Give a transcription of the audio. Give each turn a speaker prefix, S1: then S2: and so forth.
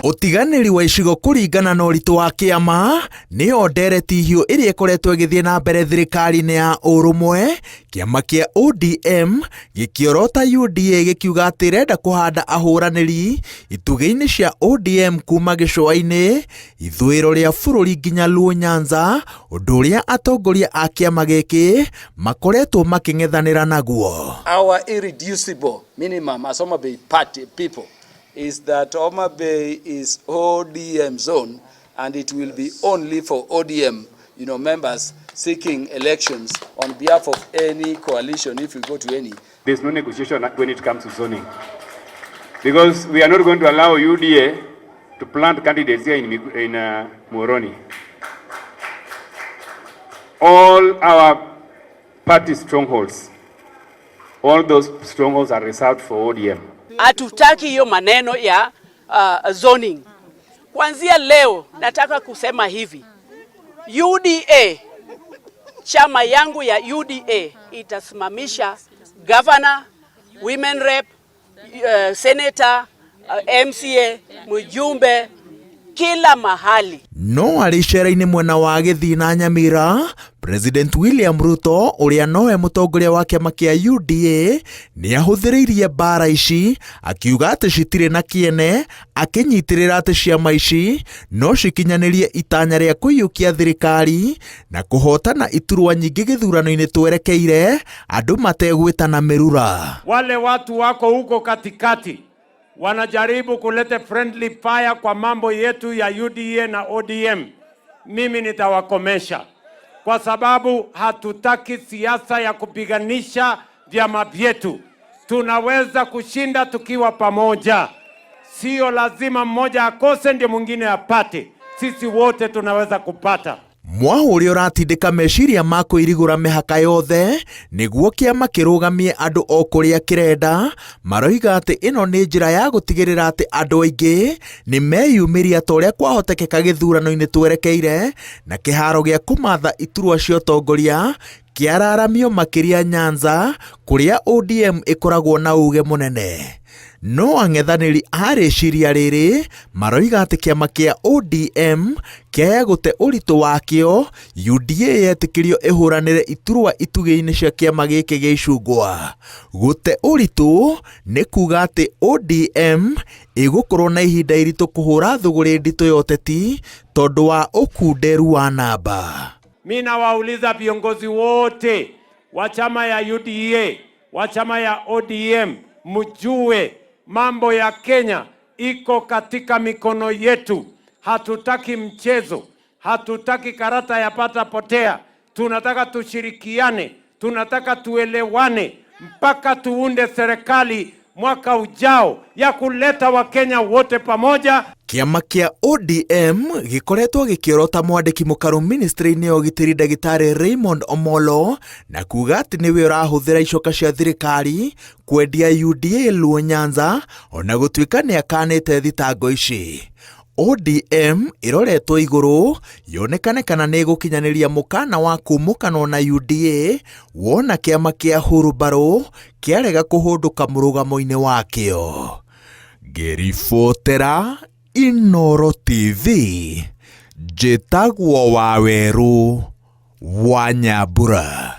S1: Ũtiganĩri wa icigo kũringana na ũritũ wa kĩama nĩyo ndereti hiũ ĩrĩa ĩkoretwo ĩgĩthiĩ na mbere thirikari-inĩ ya ũrũmwe, kĩama kĩa ODM gĩkĩorota UDA gĩkiuga atĩ ĩrenda kũhanda ahũranĩri itugĩ-inĩ cia ODM kuma gĩcũa-inĩ, ithũĩro rĩa bũrũri nginya Luo Nyanza, ũndũ ũrĩa atongoria a kĩama gĩkĩ makoretwo makĩng'ethanĩra naguo.
S2: Our irreducible minimum as Homa Bay party people is that Homa Bay is ODM zone and it will be only for ODM members seeking elections on behalf of any coalition if we go to any.
S3: There's no negotiation when it comes to zoning. Because we are not going to allow UDA to plant candidates here in Muhoroni. All our party strongholds, all those strongholds are reserved for ODM.
S4: Hatutaki hiyo maneno ya zoning. Kuanzia leo nataka kusema hivi, UDA, chama yangu ya UDA itasimamisha governor, women rep, senator, MCA, mjumbe kila mahali.
S1: No arĩ icera-inĩ mwena wa Gĩthii na Nyamira, President William Ruto ũrĩa nowe mũtongoria wa kĩama kĩa UDA nĩ ahũthĩrĩirie mbara ici akiuga atĩ citirĩ na kĩene, akĩnyitĩrĩra atĩ ciama ici no cikinyanĩrie itanya rĩa kũiyũkia thirikari na kũhotana iturwa nyingĩ gĩthurano-inĩ twerekeire andũ mategwĩtana mĩrura.
S5: Wale watu wako huko katikati wanajaribu kuleta friendly fire kwa mambo yetu ya UDA na ODM. Mimi nitawakomesha kwa sababu hatutaki siasa ya kupiganisha vyama vyetu. Tunaweza kushinda tukiwa pamoja, sio lazima mmoja akose ndio mwingine apate. Sisi wote tunaweza kupata.
S1: Mwahu ũrĩa ũratindĩka meciria ma kũirigũra mĩhaka yothe nĩguo kĩama kĩrũgamie andũ o kũrĩa kĩrenda, maroiga atĩ ĩno nĩ njĩra ya gũtigĩrĩra atĩ andũ aingĩ nĩ meyumĩria ta ũrĩa kwahotekeka gĩthurano-inĩ twerekeire, na kĩharo gĩa kũmatha iturwa cia ũtongoria kĩararamio makĩria Nyanza kũrĩa ODM ĩkoragwo na uge mũnene. No ang'ethanĩri a rĩciria rĩrĩ maroiga atĩ kĩama kĩa ODM kĩaya gũte ũritũ wakĩo UDA yetĩkĩrio ĩhũranĩre iturwa itugĩ-inĩ cia kĩama gĩkĩ gĩa icungwa. Gũte ũritũ nĩ kuga atĩ ODM ĩgũkorwo na ihinda iritũ kũhũra thũgũrĩ nditũ ya ũteti tondũ wa ũkunderu wa namba.
S5: Mi nawauliza viongozi wote wa chama ya UDA, wa chama ya ODM, mjue mambo ya Kenya iko katika mikono yetu. Hatutaki mchezo, hatutaki karata ya pata potea. Tunataka tushirikiane, tunataka tuelewane mpaka tuunde serikali mwaka ujao ya kuleta Wakenya wote pamoja.
S1: Kĩama kĩa ODM gĩkoretwo gĩkĩorota mwandĩki mũkaru ministry-inĩ ya ũgitĩri ndagĩtarĩ Raymond Omolo na kuga atĩ nĩwe ũrahũthĩra icoka cia thirikari kwendia UDA Luo Nyanza ona gũtuĩka nĩ akanĩte thitango ici. ODM ĩroretwo igũrũ yonekane kana nĩ ĩgũkinyanĩria mũkana wa kumũkanwo na UDA wona kĩama kĩa Hurumbarũ kĩarega kũhũndũka mũrũgamo-inĩ wakĩo. Ngĩribotera Inooro TV, njĩtagwo Wawerũ wa Nyambura.